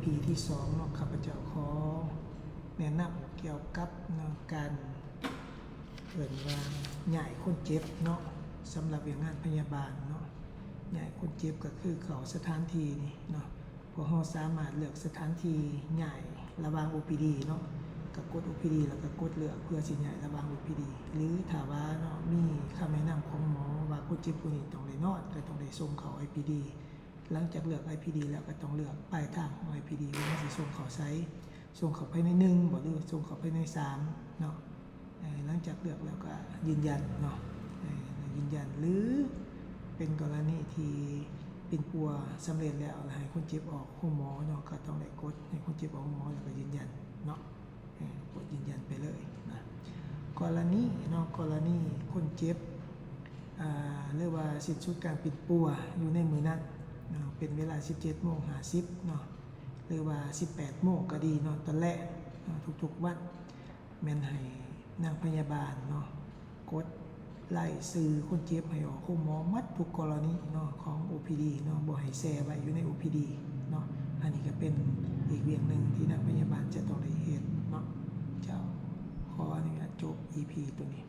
EP ທີສອງເນາະ ຂ້າພະເຈົ້າຂໍແນະນຳກ່ຽວກັບເນາະ ການ ເອີ້ນວ່າຍ້າຍຄົນເຈັບເນາະ ສຳລັບວຽກງານພະຍາບານເນາະ. ຍ້າຍຄົນເຈັບກໍຄືເຂົ້າສະຖານທີ່ນີ້ເນາະ ພວກເຮົາສາມາດເລືອກສະຖານທີ່ຍ້າຍລະຫວ່າງ OPD ເນາະ ກໍກົດ OPD ແລ້ວກໍກົດເລືອກເພື່ອຊິຍ້າຍລະຫວ່າງ OPD ຫຼືຖ້າວ່າເນາະ ມີຄຳແນະນຳຂອງໝໍວ່າຄົນເຈັບຜູ້ນີ້ຕ້ອງໄດ້ນອນ ກໍຕ້ອງໄດ້ສົ່ງເຂົ້າ IPD. ຫຼັງຈາກເລືອກ IPD ແລ້ວກໍຕ້ອງເລືອກປາຍທາງຂອງ IPD ວ່າເຮົາຊິສົ່ງເຂົ້າໃສ ສົ່ງເຂົ້າພາຍໃນໜຶ່ງບໍ ຫຼືສົ່ງເຂົ້າພາຍໃນສາມເນາະ. ເອີ ຫຼັງຈາກເລືອກແລ້ວກໍຢືນຢັນເນາະ ເອີ ຢືນຢັນ ຫຼືເປັນກໍລະນີທີ່ປິ່ນປົວສຳເລັດແລ້ວ ແລ້ວໃຫ້ຄົນເຈັບອອກໂຮງໝໍເນາະ ກໍຕ້ອງໄດ້ກົດໃຫ້ຄົນເຈັບອອກໂຮງໝໍ ແລ້ວກໍຢືນຢັນເນາະ ເອີ ກົດຢືນຢັນໄປເລີຍນະ. ກໍລະນີເນາະ ກໍລະນີຄົນເຈັບ ອາ ຫຼືວ່າສິ້ນສຸດການປິ່ນປົວຢູ່ໃນມື້ນັ້ນເນາະ ເປັນເວລາສິບເຈັດໂມງຫ້າສິບເນາະ ຫຼືວ່າສິບແປດໂມງກໍດີເນາະ ຕອນແລງເນາະ ທຸກໆວັນ ແມ່ນໃຫ້ນາງພະຍາບານເນາະ ກົດລາຍຊື່ຄົນເຈັບໃຫ້ອອກໂຮງໝໍໝົດທຸກກໍລະນີເນາະ ຂອງ OPD ເນາະ ບໍ່ໃຫ້ແຊ່ໄວ້ຢູ່ໃນ OPD ເນາະ. ອັນນີ້ກໍເປັນອີກວຽກໜຶ່ງທີ່ນາງພະຍາບານຈະຕ້ອງໄດ້ເຮັດເນາະ. ເຈົ້າ ຂໍອະນຸຍາດຈົບ EP ໂຕນີ້.